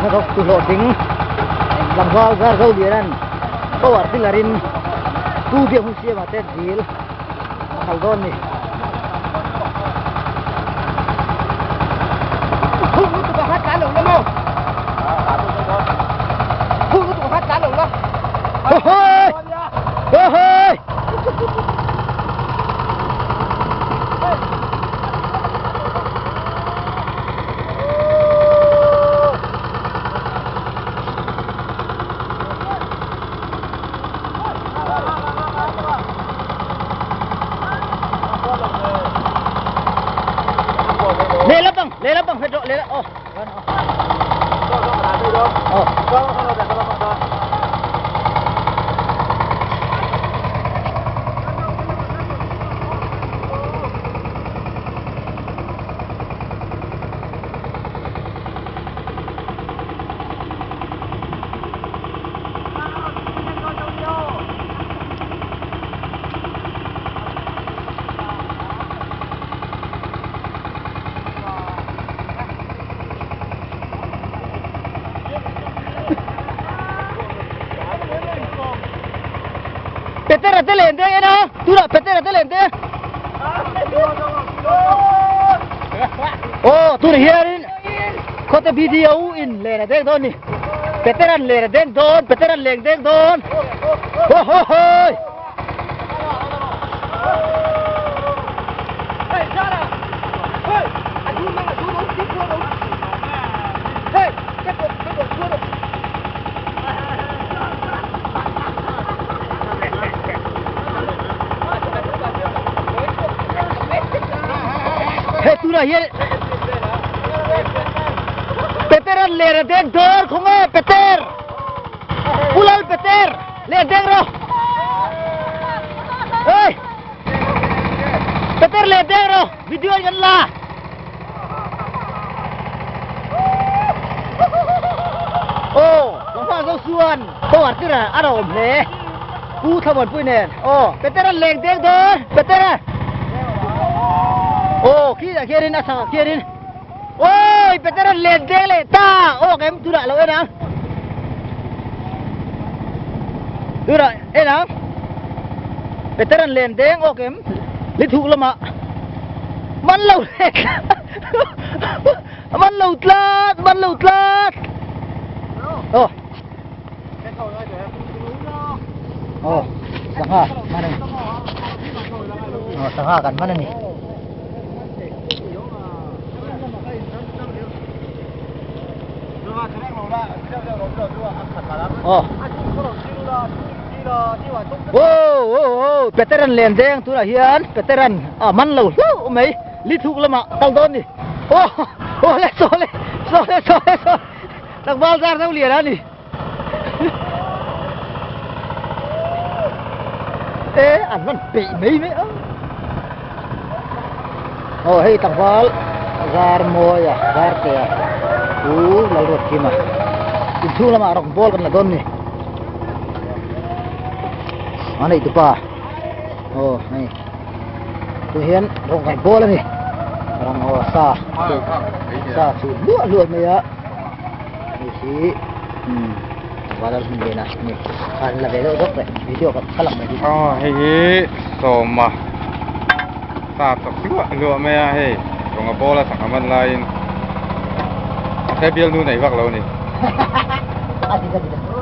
Hnathawktu hlawhtling tlangval zar zo lian an power tiller in Pu Biakhmunsiama te dil a kal dawn ni. Lehlam bang, lehlam bang hmet rawh, lehlam aw. Aw. Petera te len te en a, tunah Petera te len te. Aw tunah hianin khawte BDO in len a deng dawn ni. Peteran len a deng dawn, Peteran leng deng dawn. Ho ho hoi. Hei tunah hian Peter an ler a deng dawr khawng e Peter Pu Lal Peter ler deng rawh Hei Peter ler deng rawh video in kan la Aw Bangva zo chuan power tir a rawh awm hle Pu Thlamuanpui nen aw Peter an leng deng dawn Peter a Aw khitah khianin a chhakah khianin Awi Peter an len deng leh ta aw ka em tunah lo en ang tunah en ang Peter an len deng aw ka em li thuk lamah man lo leh man lo tlat man lo tlat aw aw sangha man a ni aw sangha kan man a ni. Peter an len deng tunah hian Peter an a man lo hlauh mai li thuk lamah kal dawn ni aw aw le saw le saw le saw le saw tlangval zar deuh lian a ni e an man peih mai mai a aw hei tlangval zar mawi a zar te a u Lalruatkima inchhung lamah rawng ball kan la dawn ni a neih tupa aw hei tu hian rawng kan ball a ni rawng aw sa sa chu hluah hluah mai a. Hei hi Vala hmun ven a ni an la ve deuh deuh leh video ka ka lang mai hi. Aw hei hi sawma sa chawk luah luah mai a hei rawnga ball a sangha man laiin a hre bialnu nei vak lo a ni. A dik a dik a.